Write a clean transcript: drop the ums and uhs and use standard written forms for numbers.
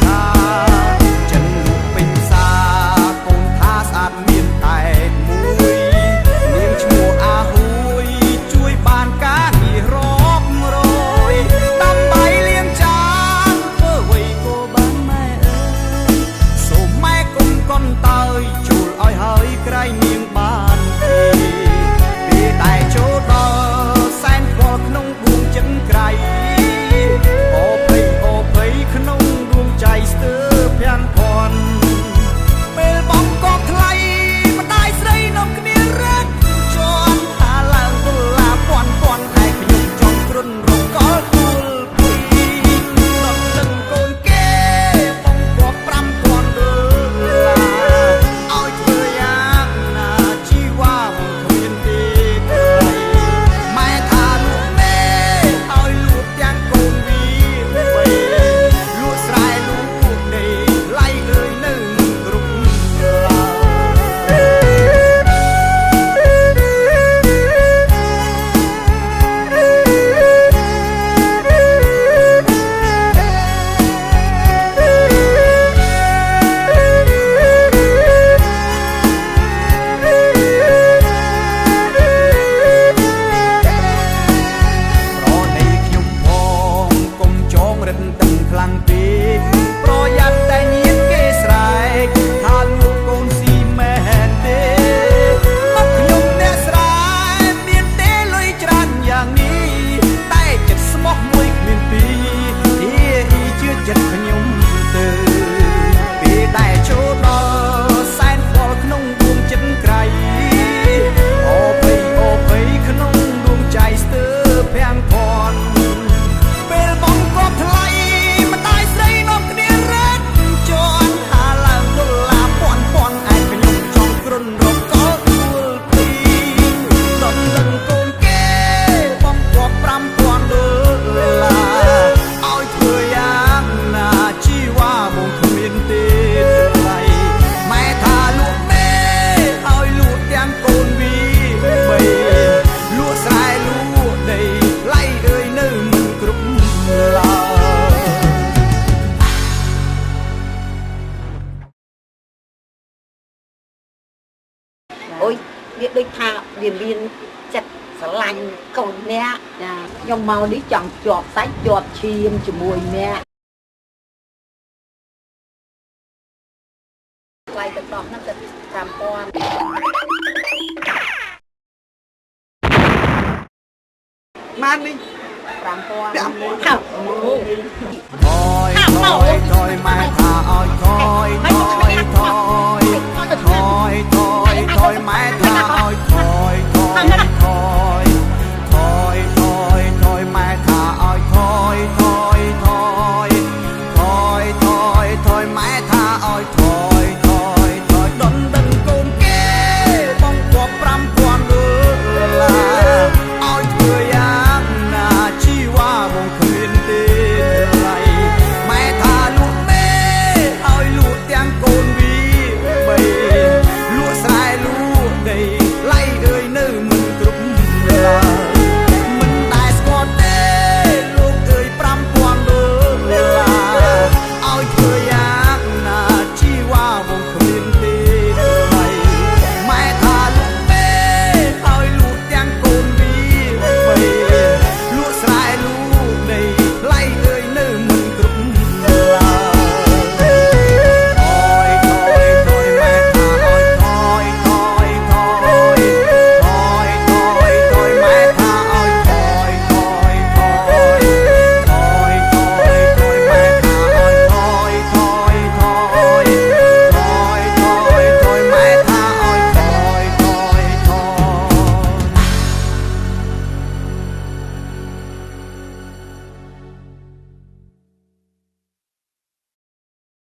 ថាចិនលក់ពេញផ្សារកូនថាស្អាតមានតែមួយនាងឈ្មោះអាហួយជួយបានការងាររាប់រយតាមបាយលៀងចានធ្វើអ្វីក៏បានម៉ែអើយសូមម៉ែគុំកន់តើយជួលឲ្យហើយក្រែងនាងបានទេពេលដែលចូលដល់សែនខ្វល់ក្នុងដួងចិត្តក្រៃអូភ័យអូភ័យក្នុងដួងใจស្ទើរភាំងភ័ណ្ឌពេលបងកបថ្លៃម្ដាយស្រីនាំគ្នារកជន់ថាឡើងដុល្លារពាន់ពាន់ឯខ្ញុំចង់គ្រុនរកកលទួលពីដល់ដឹងកូនគេបងកប5000ដុល្លារឲ្យធ្វើយ៉ាងណាជីវ៉ាមកគ្មានទេថ្លៃម៉ែថាលក់មេឲ្យលក់ទាំងកូនវីបីលក់ស្រែលក់ដីថ្លៃអើយនៅមិនគ្រប់ឡើយ ប្រណីខ្ញុំផងកុំចងរិតតឹងខ្លាំងពេកប្រយ័ត្នតែញៀនគេស្រែកថាលក់កូនស៊ីមែនទេមកខ្ញុំអ្នកស្រែមានទេលុយច្រើនយ៉ាងនេះតែចិត្តស្មោះមួយគ្មានពីរធាអ៊ីជឿចិត្តខ្ញុំទៅពេលដែលចូលដល់សែនខ្វល់ក្នុងដួងចិត្តក្រៃអូភ័យអូភ័យក្នុងដួងใจស្ទើរភាំងភ័ណ្ឌពេលបងកបថ្លៃម្ដាយស្រីនាំគ្នារកជន់ថាឡើងដុល្លារពាន់ពាន់ឯខ្ញុំចង់គ្រុនរកកលទួលពីដល់ដឹងកូនគេបងកប5000ដុល្លារឲ្យធ្វើយ៉ាងណាជីវ៉ាបងគ្មានទេថ្លៃម៉ែថាលក់មេឲ្យលក់ទាំងកូនវីបីលក់ស្រែលក់ដីថ្លៃអើយនៅមិនគ្រប់ឡើយ អូយវាដូចថាវាមានចិត្តស្រឡាញ់កូនអ្នក ចា ខ្ញុំមកនេះចង់ជាប់សាច់ជាប់ឈាមជាមួយអ្នកថ្លៃទឹកដោះហ្នឹងទៅ5000 ម៉ាននេះ 5000 ថយថយថ